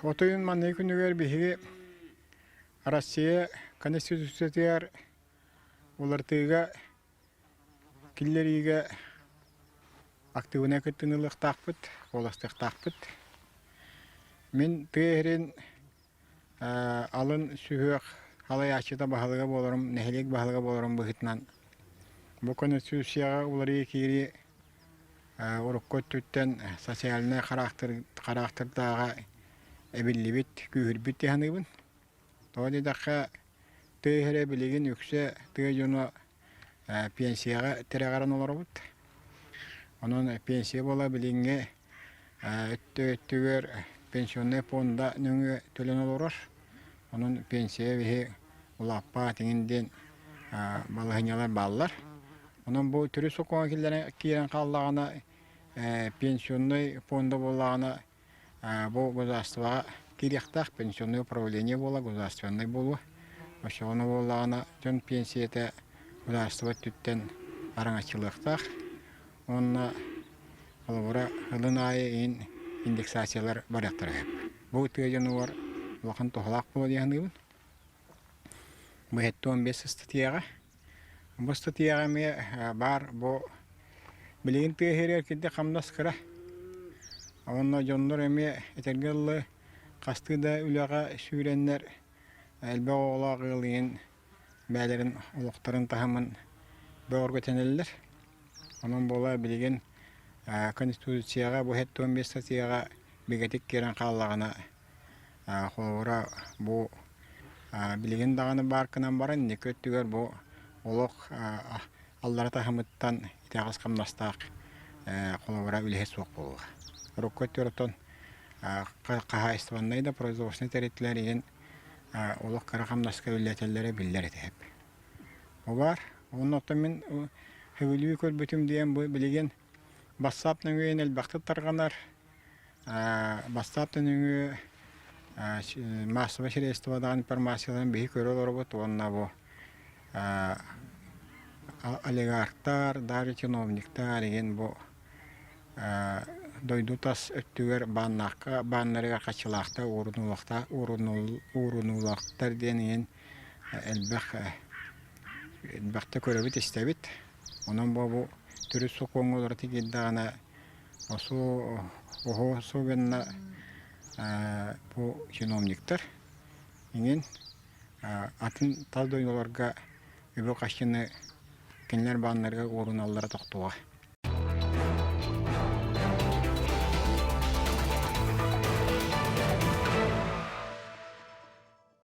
От ыйын маннык күнүгэр биһиги Россия Конституциятыгар уларытыыга киллэриигэ актыыбынай кыттыыны ылыахтаахпыт, куоластыахтаахпыт. Мин тыа иһирин алын сүһүөх халайааччыта баһылыга буоларым, нэһилиэк баһылыга буоларым быһыытынан бу Конституцияҕа уларыйыы киирии урукку өттүттэн социальнай хараахтырдааҕа эбиллибит, күүһүрбүт дии саныыбын. Тоҕо диэтэххэ, тыа иһэрэ билигин үксэ тыа дьоно пенсияҕа тирэҕирэн олоробут. Онон пенсия буола билиҥҥи өттүгэр пенсионнай пуонда нөҥүө төлөнө олорор. Онон пенсия биһи улааппаат иҥин диэн балаһыанньалар бааллар. Онон бу төрүт сокуоҥҥа киллэрэн киирэн хааллаҕына пенсионнай пуонда буоллаҕына бу государствоҕа киириэхтээх пенсионное управление буола государственнай буолуо. Оччоҕуна буоллаҕына дьон пенсийэтэ государство өттүттэн араҥаччылыахтаах. Уонна холобура сылын аайы иһин индексациялар барыахтара сөп. Бу тыа дьонугар улахан туһалаах буолуо дии саныыбын. Бу 75 ыстатыйаҕа. Бу ыстатыйаҕа эмиэ баар бу билигин тыа иһигэр кирдик хамнас кыра. Уонна дьоннор эмиэ этэргэ дылы хастыы да үлэҕэ сүүрэннэр элбэх оҕолоох ыал иһин бэйэлэрин олохторун таһымын бөҕөргөтүнэллэр. Онон буола билигин Конституцияҕа бу 75 статьяҕа бигэтик киирэн хааллаҕына холобура бу билигин даҕаны баар гынан баран инники өттүгэр бу олох аллара таһымыттан итэҕэс хамнастаах холобура үлэһит суох буолуоҕа. Урукку өттүгэр оттон хаһаайыстыбаннай да производственнай тэрилтэлэр иһин олох кыра хамнаска үлэлэтэллэрэ биллэр этэ. Бу баар. Уонна оттон мин сөбүлүү көрбүтүм диэн бу билигин бассаап нөҥүө элбэхтик тарҕанар. Бассаап нөҥүө маассабай средстводаҕын информацияларын биһи көрө олоробут уонна бу олигархтар, даже чиновниктар игин бу дойду тас өттүгэр бааннаахха бааннарыгар хаччылаахтар уурунуулаахтар диэн иһин элбэх элбэхтэ көрөбүт истэбит онон бу бу төрүт сокуоҥҥа уларыта киирдэҕинэ оһо особенно бу чиновниктар иҥин атын тас дойдуларга үбү-харчыны кинилэр бааннарыгар ууруналлара тохтуоҕа.